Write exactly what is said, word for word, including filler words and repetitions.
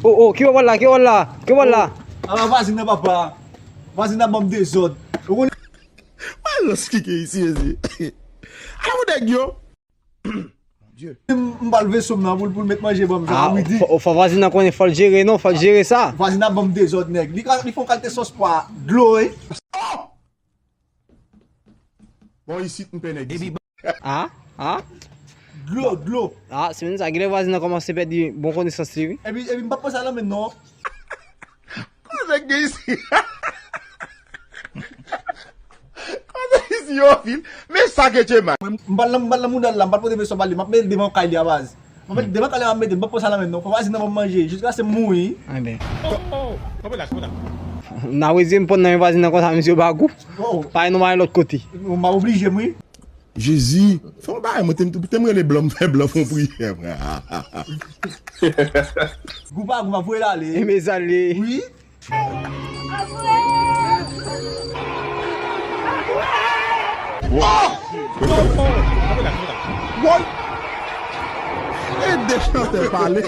Oh, oh, ki w ap la, ki w ap la, ki w ap la? Ala vwazin nan, papa. Vwazin nan ban m dezòd. Ou konnen. Malòs ki gen isi, mezi. Ala yon nèg yo. Mon Dieu. M, m pral veso m nan pou l, pou l met manje ban m, jan Widi. Fò, fò vwazin nan konnen, fò l jere, non, fò l jere sa. Vwazin nan ban m dezòd, nèg. Li ka, li fè yon kalite sòs pwa, dlo, wi. Bon, isit, m pè nèg isit. Ah, ah. Dlo, dlo. Ah, se menm sa, genlè vwazin nan kòmanse pèdi bon konesans li, wi. Epi, epi, m pa t panse a lanmen, non. Koze gen isi. Koze isi yo, fil. Men sa ke che man. Mwen, m pral nan, m pral nan mouda l la, m pral pote veso ba li, m ap mete l devan kay li a baz. M ap mete l devan kay li, m ap mete l, m pa t panse a lanmen, non. Fò vwazin nan ban m manje, jiskaske m mouri. Anben. Oh, oh, oh, konprann la, konprann la. N a wezi m pran nan men vwazin nan konsa, misye pa gou. Oh. Pa nou mare lòt kote. M a oblije m, wi. Jezi, fè yon bagay, mwen te, te m rele blan, m fè blan fè yon priyè, frè. Gou pa gou, m ap voye l ale. E mezale. Wi. Oh! Woy! Ede chantè pale.